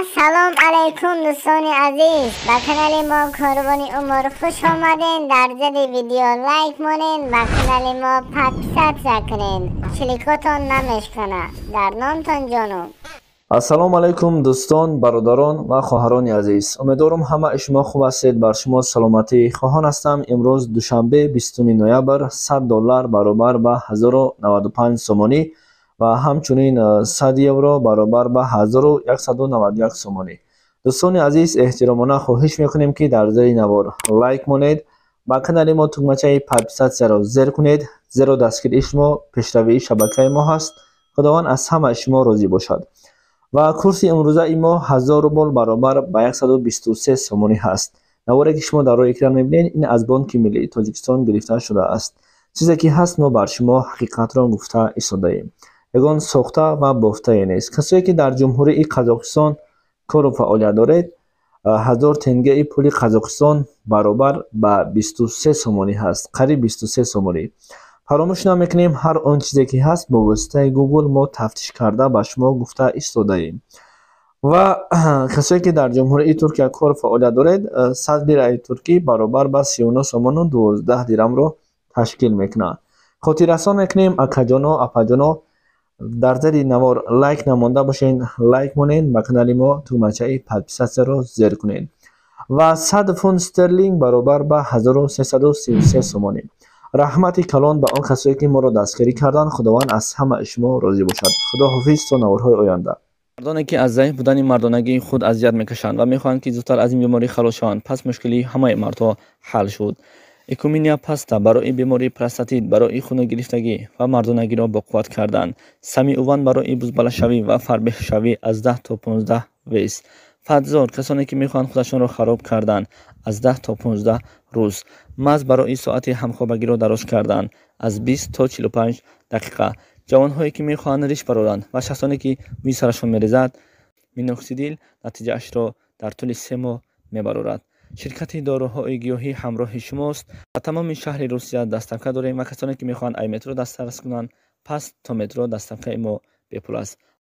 Ассалом алайкум, дӯстони азиз, ба канали мо Корвони Умр хуш омаден. Дар зери видео лайк монен, ба канали мо подписаться кунен, чиликотон намешкана дар номтон ҷонум. Ассалому алайкум, дӯстон, бародарон ва хоҳарони азиз. Умедворам, ҳамаи шумо хуб ҳастед, бар шумо саломатӣ хоҳон ҳастам. Имрӯз душанбе, 20 ноябр, 100 доллар баробар ба 1095 сомонӣ ва ҳамчунин 100 евро баробар ба 1191 сомонӣ. Дӯстони азиз, эҳтиромона хоҳиш мекунем, ки дар зери навор лайк монед, ба канали мо тугмачаи подписаться ро зер кунед, зеро дастгирии шумо пешравии шабакаи мо ҳаст. Худованд аз ҳамаи шумо розӣ бошад. Ва курси имрӯзаи мо 1000 рубл баробар ба 123 сомонӣ ҳаст. Наворе, ки шумо дар рӯи экран мебинед, ин аз Бонки миллии Тоҷикистон гирифта шудааст. Чизе ки ҳаст, мо бар шумо ҳақиқатро гуфта истодаем, ягон сохта ва бофтае нест. Касое ки дар Ҷумҳурии Қазоқистон кору фаъолият доред, 1000 тенгеи пули Қазоқистон баробар ба 23 сомонӣ ҳаст, қариб 23 сомонӣ. Фаромӯш намекунем, ҳар он чизе ки ҳаст, бо воситаи Гугл мо тафтиш карда ба шумо гуфта истодаем. Ва касое ки дар Ҷумҳурии Туркия кор фаъолият доред, 100 лираи туркӣ баробар ба 39 сомону 12 дирамро ташкил мекунад. Хотиррасон мекунем, акаҷоно, апаҷоно, дар зери навор лайк намонда бошед, лайк монед, ба канали мо тугмачаи подписаться ро зер кунед. Ва 100 фунт стерлинг баробар ба 1333 сомонӣ. Раҳмати калон ба он касое, ки моро дастгирӣ карданд. Худованд аз ҳамаи шумо розӣ бошад. Худо ҳофиз, то наворҳои оянда. Мардоне, ки аз заиф будани мардонагии худ азият мекашанд ва мехоҳанд, ки зудтар аз ин беморӣ халос шаванд, пас мушкилии ҳамаи мардҳо ҳал шуд. Экуминия паста барои бемории простатит, барои хуногирифтагӣ ва мардонагиро боқувват кардан. Самиуван барои бузбалашавӣ ва фарбеҳшавӣ, аз 10 то 15 вес. Фатзор, касоне ки мехоҳанд худашонро хароб кардан, аз 10 то 15 рӯз. Маз барои соати ҳамхобагиро дароз кардан, аз 20 то 45 дақиқа. Ҷавонҳое, ки мехоҳанд риш бароранд, ва шахсоне, ки мӯи сарашон мерезад, миноксидил натиҷаашро дар тӯли 3 моҳ мебарорад. Ширкати доруҳои гиёҳӣ ҳамроҳи шумост ва тамоми шаҳри Русия доставка дорем. Ва касоне, ки мехоҳанд ай метро дастрас кунанд, пас то метро доставкаи мо бепул аст.